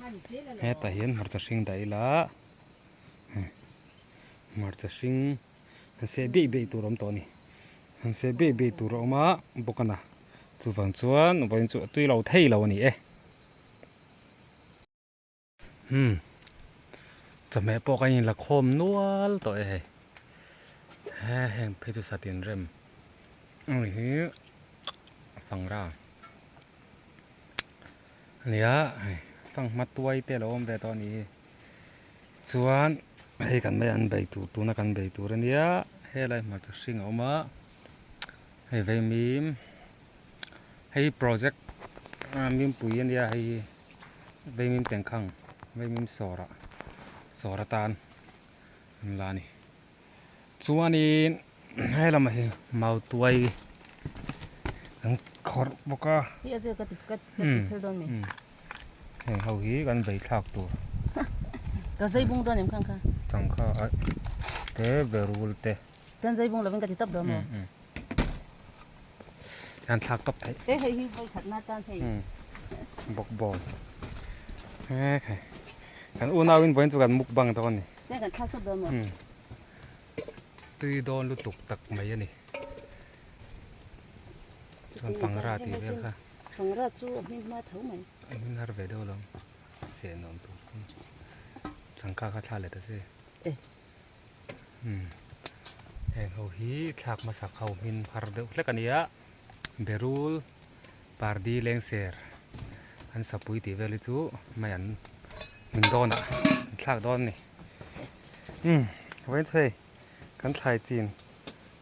Hetah hian hmarcha hring dah ila hmarcha hring han seh biaih biaih tur a awm tawh a ni han seh biaih biaih tur a awm a bawk a na chuvang chuan vawiin chu a tui lo thei lo a ni e. Umm chawhmeh pawh kan inla khawm nual tawh e hei he heng phei chu satin rem ani hi fangra ania hei fanghma tuai te alo awm ve tawh ani hi chuan hei kan mai an bei tur tuna kan bei tur ania helai hmarcha hring a awm a hei vaimim hei project mimpui ania hei hi. Vaimim tengkhang vaimim sawrah sawr atan an la a ni chuanin he lamah hi mautuai an khawrh bawk a heng ho hi kan bei thlak tur changkha te berul te an thlak tawp theih te hei hi vawi khat na tan hei bawk bawl he khai kan unau in vawiin chu kan mukbang dawn ani te kan thlak tawp dawn maw tui dawn lutuk tak mai ani chuan pangra tih vel kha pangra chu a hming hma tho mai a hming har ve deuh lo seh nuam tur changkha kha thla leh ta che Heng ho hi thlak hmasak ho hmin har deuh hlek a ni a, Berul Pardi Lengser an sapui tih vel hi chu mai an hmin dawn ah an thlak dawn a ni. Umm vawiin chu hei kan thlai chin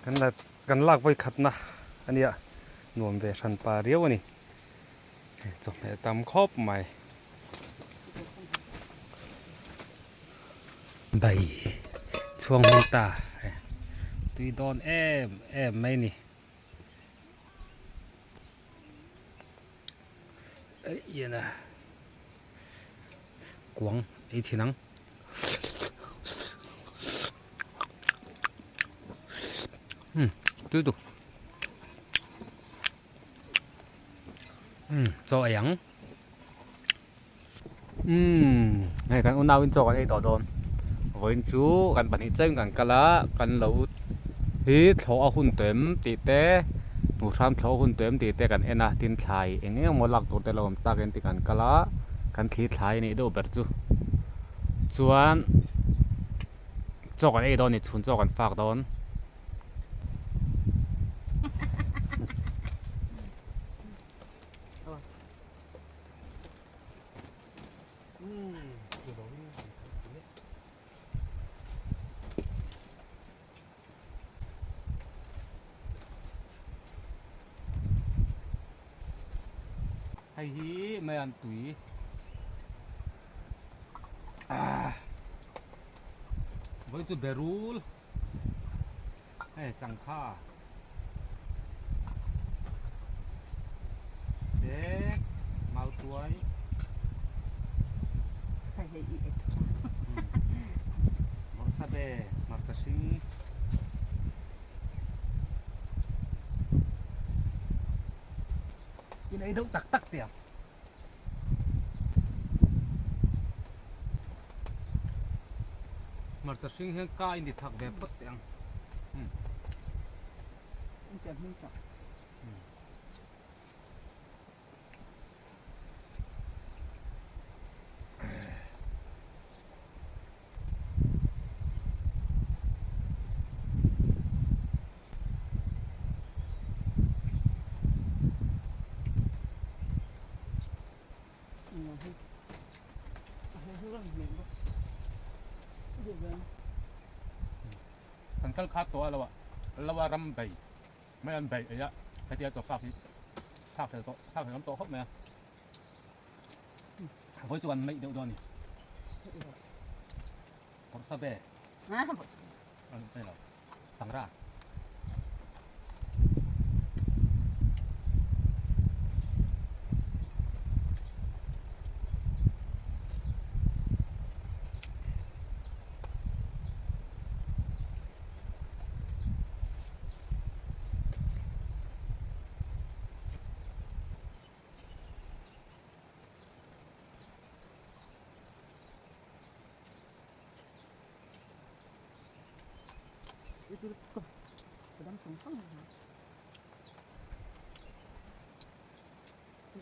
kan la kan lak vawi khatna a nia nuam ve hran pa riau a ni. Chawhmeh tam khawp mai. Bai chhuang hmang ta tui dawn em em mai ni ei ian a kuang ei thin ang um tui tuk um chaw ei ang. Umm hei kan unau in chaw kan ei tawh dawn vawiin chu kan pahnih chiah in kan kal a kan lo hi thlawh a hun tawh em tih te hnuhhram thlawh a hun tawh em tih te kan en a tin thlai eng eng emaw lak tur te lo awm tak in tih kan kal a kan thli thlai a nih deuh ber chu chuan chaw kan ei dawn a ni chhun chaw kan fak dawn. Hei hi mai an tui vawi chu berul hei changkha te mautuai hei hei i extra bawrhsabe hmarcha hring in ei deuh tak tak teh ang. Hmarcha hring hian ka in ti thak ve phawt teh ang. Kan kal khat tawh a lo a lo a ram bei mai an bei ei a hetia chaw fak hi thlak hlel tawh thlak hlel awm tawh khawp mai a vawi chu kan meih deuh dawn a ni bawrhsa ve Pangra.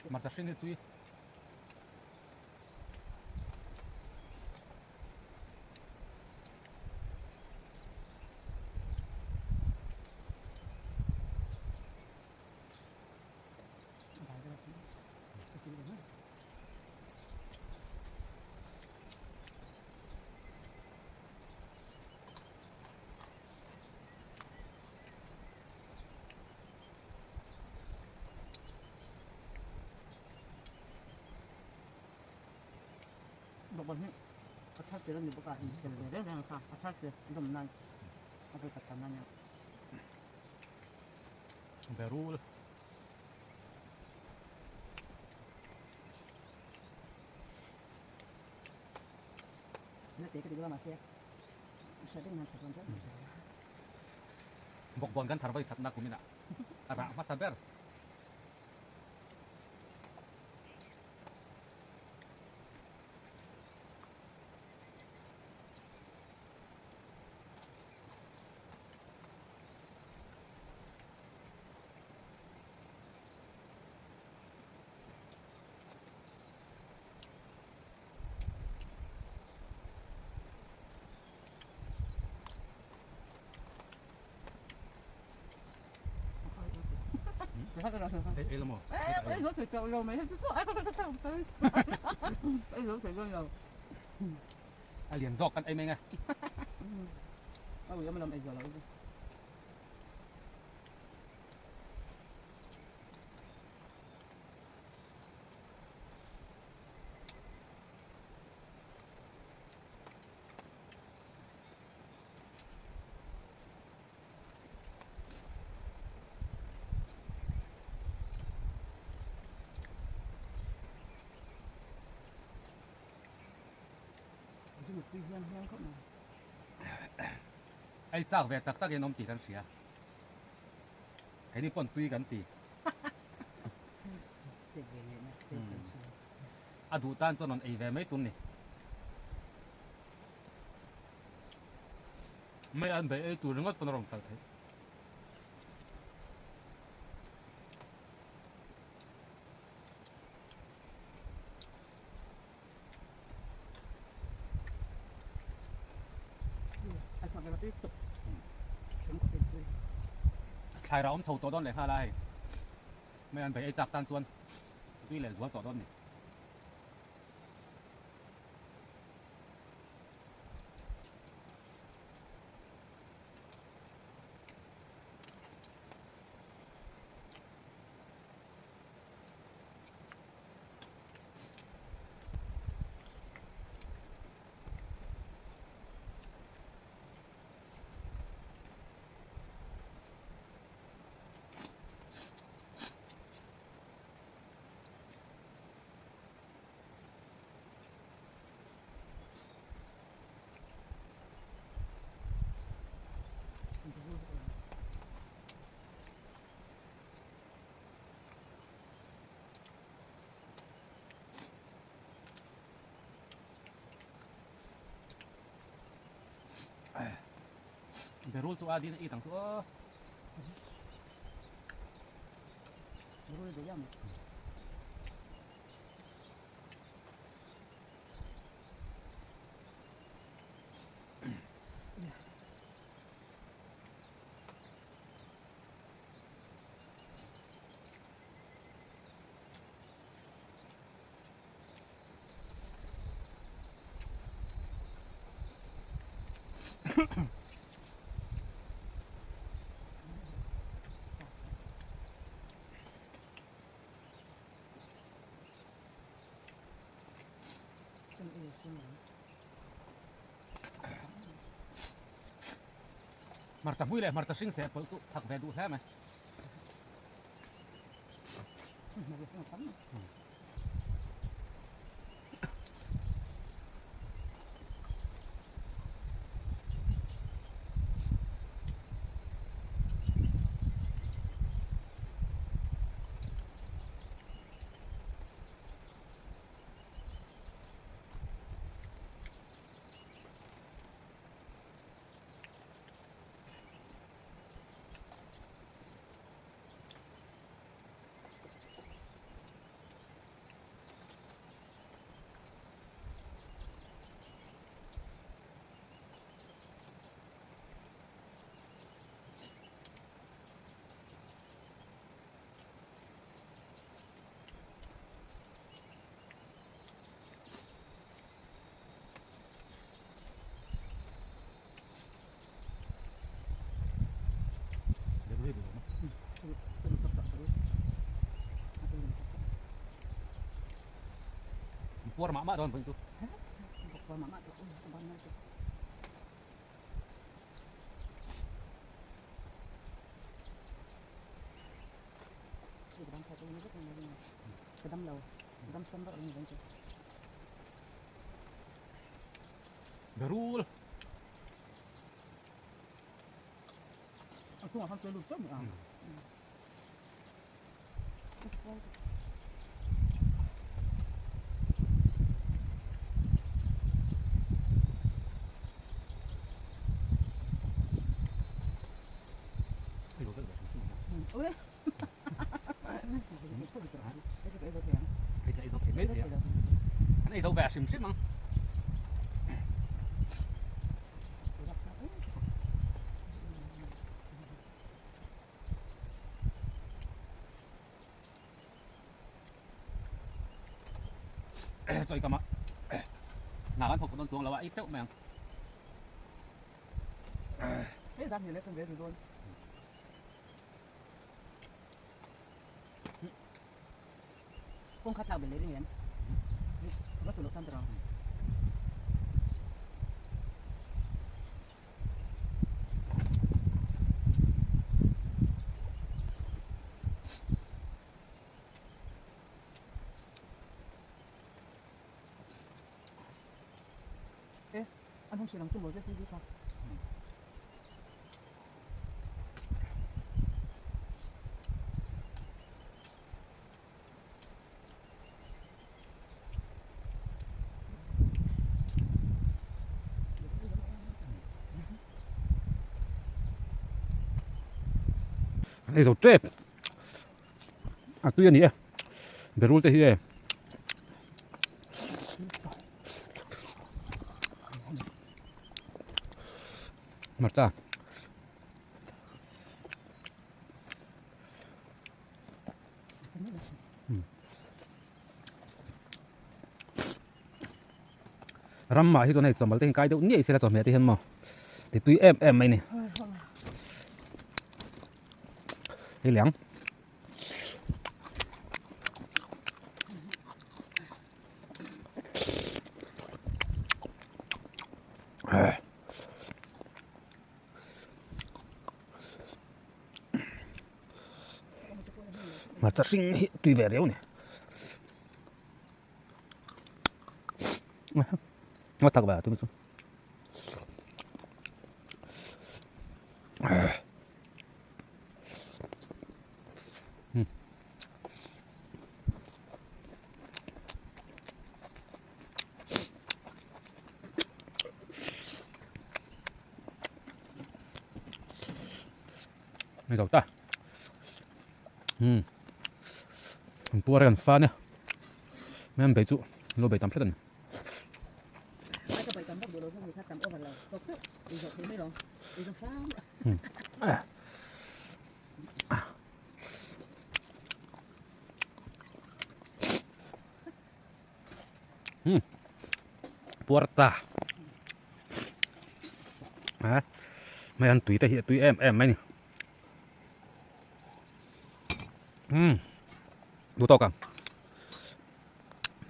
Hmarcha hring hi tui. Bawkbawn hi a thar tir a ni bawk a, in tel ve reng reng kha a thar tir dawm nan a vei khat tam a nia. Berul. Na te ka ti mahse hriat reng nan that dawn chiah. Bawkbawn kan thar vawi khatna kumin ah a rah hmasa ber. Ei lo maw? Ei lo thei teuh lo mai hei chu ei lo thei dawn lo. A lian zawk kan ei mai nge. A ui awm lam ei zual lo. Ei chak ve tak tak in awm tih kan hria. Keini pawn tui kan ti. A duh tan chuan rawn ei ve mai tur ni. Mai an bei ei tur ringawt pawn a rawn kal theih. Thlai rah awm chho tawh dawn leh nghal a hei. Mai an bei ei chak tan chuan tui leh zual tawh dawn ni. Berul chu a din a it ang chu aw. Berul de yam. Hmarcha hmui leh hmarcha hring seh pawlh chu thak ve duh hle mai. Puar mah mah dawn vawiin chu. Puar mah mah chu a ban mai chu. Ka dam lo, dam sam deuh ang chu. Berul. A chungah khan tuai lut teuh mai ang. An ei zo ve hrim hrim ang. Chawi kam a hna kan thawk dawn chuang lo a ei teuh mai ang. Hei dan hi lesson ve dawn. Kawng kha tlak belh leh ring em? Va chu lo tan ta rang. E, an hung silang chu maw zet zet kha. Hei zo tep a tui a ni e berul te hi e hmarcha. Ram ah hi chuan hei chawmal te hi kai deuh ngei sela chawhmeh te hian maw ti tui em em mai a ni hei liang. Hmarcha hring hi tui ve riau a ni ngaw tak ve a tui chu. Ni zo ta um an puar a kan fan a mem bei chu lo bei tam hret a ni. Um puar ta a mai an tui te hi a tui em em mai ni um duh tawk ang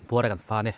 puar a kan fan e.